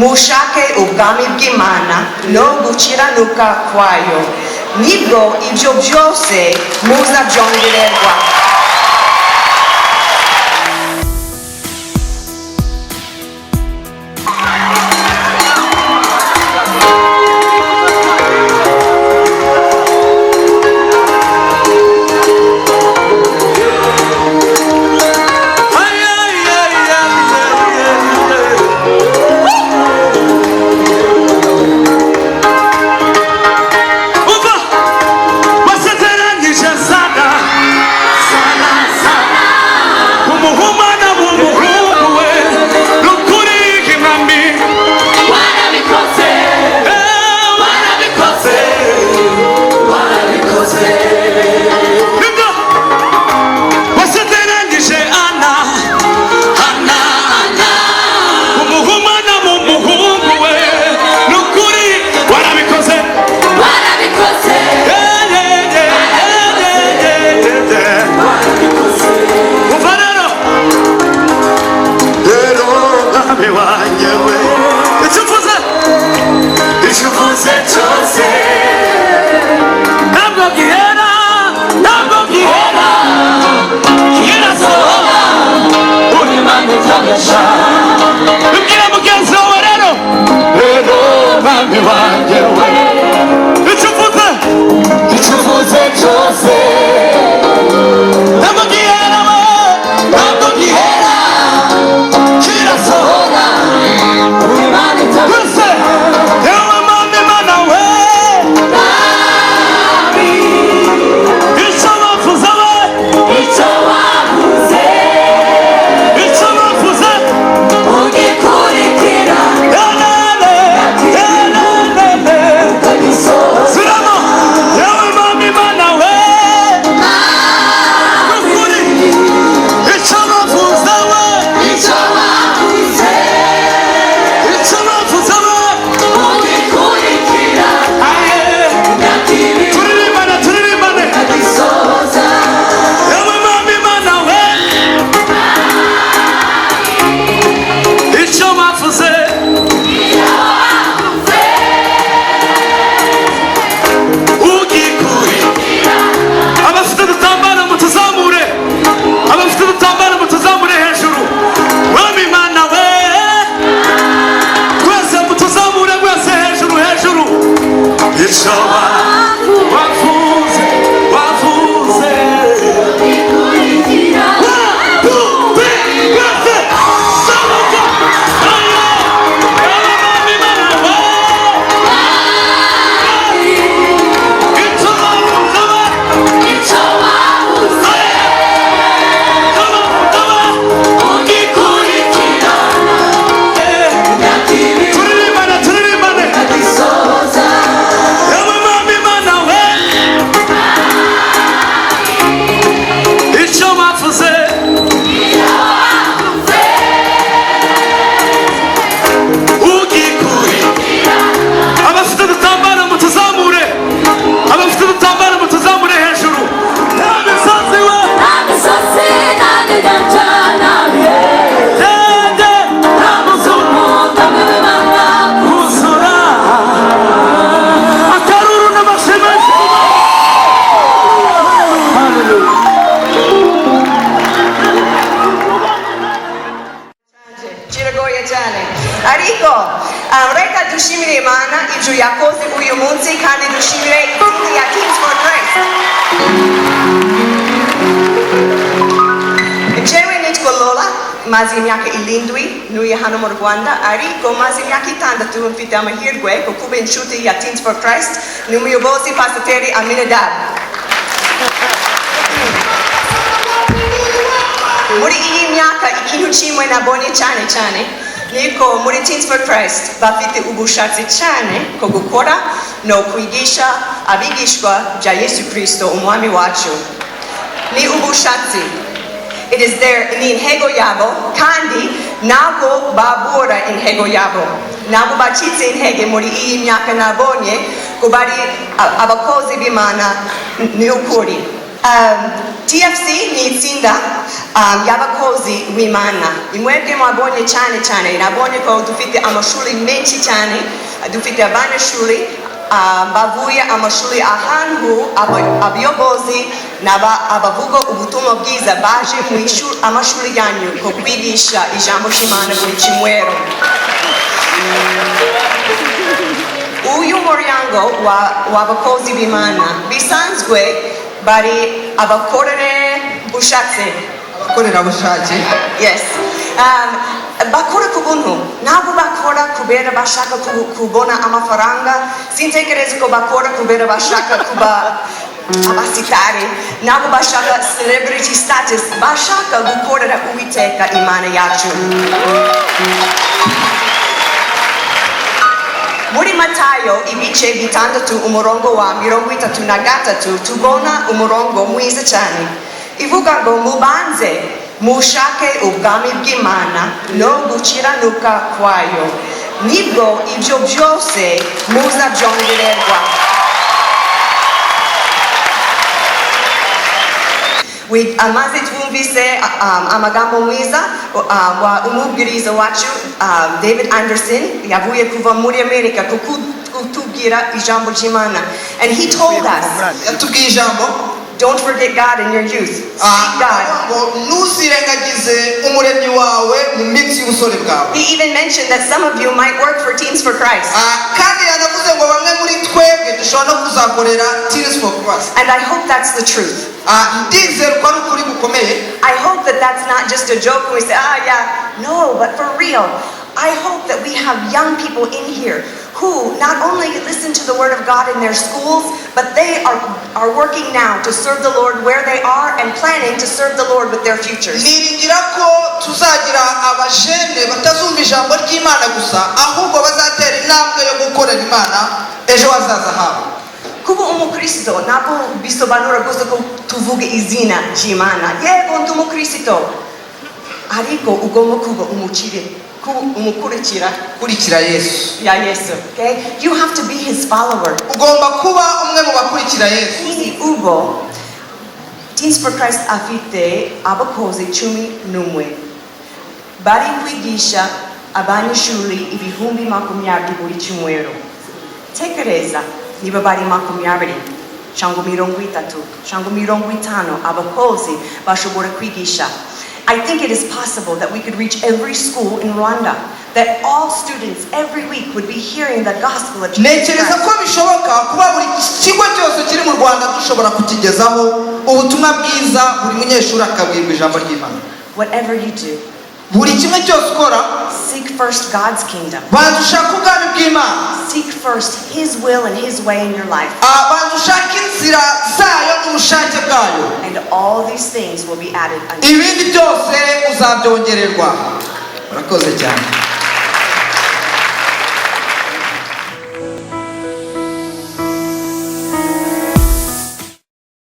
Mushake ubwami bw'Imana no gukiranuka kwayo, nibwo ibyo byose muzabyongererwa. Umva, wasezeranyije Sara, Sara, Sara, umuhumana w'umuhungu we, nukuri mwami. Warabikoze, warabikoze, warabikoze. Nibyo, wasezeranyije Ana, Ana, Ana, umuhumana w'umuhungu we, nukuri warabikoze. Warabikoze, Eh, eh, eh, eh, eh, eh, eh. warabikoze. Umva rero, rero mwami wanjye we, icyo uvuze, Icyo uvuze cyose ntabwo gihera, ntabwo gihera, kirasohora. Uri Imana itabesha. Bibwira mugenzi wawe rero, rero mwami wanjye we, icyo uvuze, Icyo uvuze cyose ntabwo gihera we, ntabwo gihera, kirasohora. Uri Imana itabesha. Twese, yewe mwami Mana we, icyo bavuze we, Icyo wavuze icyo bavuze, ugikurikira elele, elelele. ukagisohoza. Suramo, yewe mwami Mana we, nukuri, icyo bavuze we, Icyo wavuze icyo bavuze we, ugikurikira aye. imyaka ibiri Turirimbane, turirimbane. ukagisohoza. Yewe mwami Mana we, icyo bavuze, ugikuri. Abafite udutambaro mutuzamure, abafite udutambaro mutuzamure hejuru. Mwami Mana we, twese mutuzamure mwese hejuru hejuru. Icyo wavuze, wavuze. One, two, three, mwese. Zamuka. Ayo. Yewe Mwami Mana we. Icyo wavuze we. Icyo wavuze Icyo wavuze we. ugikurikira imyaka ibiri Turirimbane, turirimbane. ukagisohoza. Yewe Mwami Mana we. Icyo bavuze, ugikuri. Abafite udutambaro mutuzamure, abafite udutambaro mutuzamure hejuru. Nta misozi we, Nta misozi, nta n'inyanja, nta bihe, ndende, nta muzumu, nta mibabaro. kuzura. Akaruru n'amashimwe. Kiragoye cyane, ariko reka dushimire Imana ibyo yakoze uyu munsi, kandi dushimire itsinda ya Teams for Christ. Jewe nitwa Lola, maze imyaka 7 ntuye hano mu Rwanda, ariko maze imyaka 6 mfite amahirwe yo kuba inshuti ya Teams for Christ n'umuyobozi Pasiteri Aminadab. Muri iyi myaka ikintu kimwe nabonye cyane cyane niko muri Teens for Christ bafite ubushatsi cyane ko gukora no kwigisha abigishwa bya Yesu Kristo umwami wacu. Ni ubushatsi. It is their, ni intego yabo, kandi ntabwo babura intego yabo. Ntabwo bacitse intege muri iyi myaka, nabonye ko bari abakozi b'Imana ni ukuri. TFC ni itsinda y'abakozi b'Imana. Imwebwe mwabonye cyane cyane, nabonye ko dufite amashuri menshi cyane, dufite abanyeshuri bavuye amashuri ahantu abayobozi n'aba abavuga ubutumwa bwiza baje mu ishuri, amashuri yanyu ko kwigisha ijambo ry'Imana buri cyumweru. Uyu muryango w'abakozi b'Imana bisanzwe bari abakorere bushatse. Abakorerabushake. Yes. Bakora ku buntu, ntabwo bakora kubera bashaka kubona amafaranga. Sintekereza ko bakora kubera bashaka kuba abasitari, ntabwo bashaka celebrity status, bashaka gukorera Uwiteka Imana yacu. Muri Matayo ibice 6 umurongo wa 33 tubona umurongo mwiza cyane ivuga ngo mubanze mushake ubwami bw'Imana no gukiranuka kwayo, nibwo ibyo byose muzabyongererwa. Amaze twumvise amagambo mwiza wa umubwiriza wacu David Anderson yavuye kuva muri Amerika kutubwira ijambo ry'Imana. And he told us, Yatubwiye ijambo, don't forget God in your youth. Seek God. Ngo ntuzirengagize umuremyi wawe mu minsi y'ubusore bwawe. He even mentioned that some of you might work for Teens for Christ. Kandi yanavuze ngo bamwe muri twebwe dushobora no kuzakorera Teens for Christ. And I hope that's the truth. Ndizera ko ari ukuri gukomeye. I hope that that's not just a joke and we say, yeah. No, but for real, I hope that we have young people in here who not only listen to the Word of God in their schools, but they are working now to serve the Lord where they are and planning to serve the Lord with their futures. Niringira ko tuzagira abajene batazumva ijambo ry'Imana gusa, ahubwo bazatera intambwe yo gukorera Imana ejo hazaza habo. Kuba umukristo ntabwo bisobanura gusa ko tuvuge izina ry'Imana. Yego, ndi umukristo, ariko ugomba kuba umukire, kuba umukurikira. Kurikira Yesu. Ya Yesu. Okay? You have to be his follower. Ugomba kuba umwe mu bakurikira Yesu. Ni ubo Teens for Christ afite abakozi 11 bari kwigisha abanyeshuri 20,000 buri cyumweru. Tekereza niba bari 20 cyangwa 30 cyangwa 50 abakozi bashobora kwigisha. I think it is possible that we could reach every school in Rwanda, that all students every week would be hearing the gospel of Jesus Ntekereza Christ. ko bishoboka kuba buri kigo cyose kiri mu Rwanda dushobora kukigezaho ubutumwa bwiza, buri munyeshuri akabwirwa ijambo ry'Imana. Whatever you do, buri kimwe cyose ukora, seek first God's kingdom. Banza ushake ubwami bw'Imana. Seek first His will and His way in your life. Banza ushake inzira zayo n'ubushake bwayo. And all these things will be added unto you. Ibindi byose uzabyongererwa. Murakoze cyane.